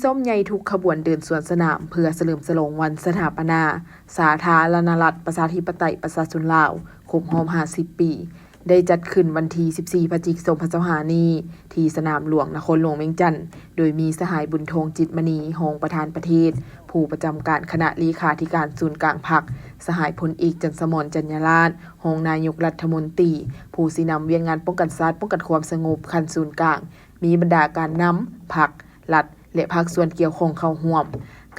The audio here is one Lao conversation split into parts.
ຊ້ອມໃຫຍ່ທຸກຂະບວນເດີນສວນສະໜາມ ເພື່ອສະເຫຼີມສະຫຼອງວັນສະຖາປະນາສາທາລະນະລັດ ປະຊາທິປະໄຕ ປະຊາຊົນລາວ ຄົບຮອບຫ້າສິບປີ ໄດ້ຈັດຂຶ້ນວັນທີສິບສີ່ ພະຈິກ ສອງພັນຊາວຫ້ານີ້ ທີ່ສະໜາມຫຼວງ ນະຄອນຫຼວງວຽງຈັນ, ໂດຍມີສະຫາຍ ບຸນທອງ ຈິດມະນີ ຮອງປະທານປະເທດ, ຜູ້ປະຈຳການຄະນະເລຂາທິການສູນກາງພັກ, ສະຫາຍ ພົນເອກ ຈັນສະໝອນ ຈັນຍາລາດ ຮອງນາຍົກລັດຖະມົນຕີ, ຜູ້ຊີ້ນຳວຽກງານປ້ອງກັນຊາດ, ປ້ອງກັນຄວາມສະຫງົບຂັ້ນສູນກາງ, ມີບັນດາການນຳພັກ, ລັດ ແລະ ພາກສ່ວນກ່ຽວຂ້ອງເຂົ້າຮ່ວມ.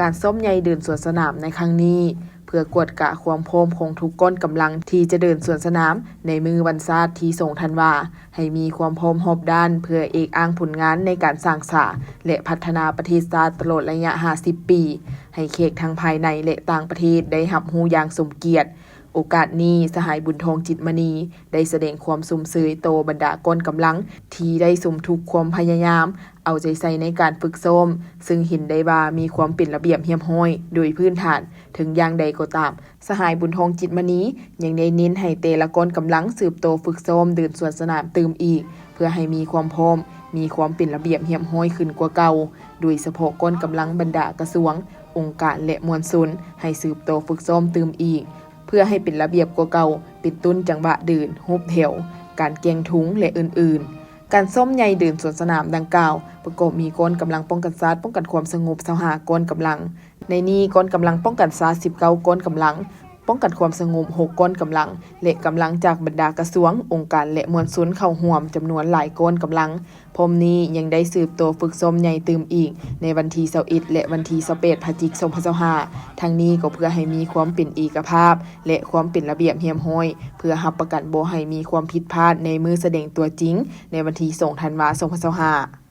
ການຊ້ອມໃຫຍ່ເດີນສວນສະໜາມໃນຄັ້ງນີ້ ເພື່ອກວດກາຄວາມພ້ອມຂອງທຸກກ້ອນກຳລັງທີ່ຈະເດີນສວນສະໜາມໃນມື້ວັນຊາດທີສອງທັນວາ ໃຫ້ມີຄວາມພ້ອມຮອບດ້ານ ເພື່ອເອກອ້າງຜົນງານໃນການສ້າງສາ ແລະ ພັດທະນາປະເທດຊາດຕະຫຼອດໄລຍະຫ້າສິບປີ ໃຫ້ແຂກທັງພາຍໃນ ແລະ ຕ່າງປະເທດໄດ້ຮັບຮູ້ຢ່າງສົມກຽດ. ໂອກາດນີ້ ສະຫາຍ ບຸນທອງ ຈິດມະນີ ໄດ້ສະແດງຄວາມຊົມເຊີຍຕໍ່ບັນດາກ້ອນກຳລັງທີ່ໄດ້ສົມທົບຄວາມພະຍາຍາມ ເອົາໃຈໃສ່ໃນການຝຶກຊ້ອມ, ເຊິ່ງເຫັນໄດ້ວ່າມີຄວາມເປັນລະບຽບຮຽບຮ້ອຍໂດຍພື້ນຖານ. ເຖິງຢ່າງໃດກໍຕາມ, ສະຫາຍ ບຸນທອງ ຈິດມະນີ ຍັງໄດ້ເນັ້ນໃຫ້ແຕ່ລະກ້ອນກຳລັງສືບຕໍ່ຝຶກຊ້ອມເດີນສວນສະໜາມຕື່ມອີກ ເພື່ອໃຫ້ມີຄວາມພ້ອມ, ມີຄວາມເປັນລະບຽບຮຽບຮ້ອຍຂຶ້ນກວ່າເກົ່າ, ໂດຍສະເພາະກ້ອນກຳລັງບັນດາກະຊວງ, ອົງການ ແລະ ມວນຊົນ ໃຫ້ສືບຕໍ່ຝຶກຊ້ອມຕື່ມອີກ ເພື່ອໃຫ້ເປັນລະບຽບກວ່າເກົ່າ, ເປັນຕົ້ນ ຈັງຫວະເດີນ, ຮູບແຖວ, ການແກ່ງທຸງ ແລະ ອື່ນໆ. ການຊ້ອມໃຫຍ່ເດີນສວນສະໜາມດັ່ງກ່າວ ປະກອບມີກ້ອນກຳລັງປ້ອງກັນຊາດ, ປ້ອງກັນຄວາມສະຫງົບ ຊາວຫ້າກ້ອນກຳລັງ. ໃນນີ້ ກ້ອນກຳລັງປ້ອງກັນຊາດ ສິບເກົ້າກ້ອນກຳລັງ, ປ້ອງກັນຄວາມສະຫງົບ ຫົກກ້ອນກຳລັງ ແລະ ກຳລັງຈາກບັນດາກະຊວງ, ອົງການ ແລະ ມວນຊົນເຂົ້າຮ່ວມ ຈຳນວນຫຼາຍກ້ອນກຳລັງ. ພ້ອມນີ້ຍັງໄດ້ສືບຕໍ່ຝຶກຊ້ອມໃຫຍ່ຕື່ມອີກໃນວັນທີຊາວເອັດ ແລະ ວັນທີຊາວແປດ ພະຈິກ ສອງພັນຊາວຫ້າ ທັງນີ້ກໍເພື່ອໃຫ້ມີຄວາມເປັນເອກະພາບ ແລະ ຄວາມເປັນລະບຽບຮຽບຮ້ອຍ ເພື່ອຮັບປະກັນບໍ່ໃຫ້ມີຄວາມຜິດພາດໃນມື້ສະແດງຕົວຈິງໃນວັນທີສອງທັນວາ ສອງພັນຊາວຫ້າ.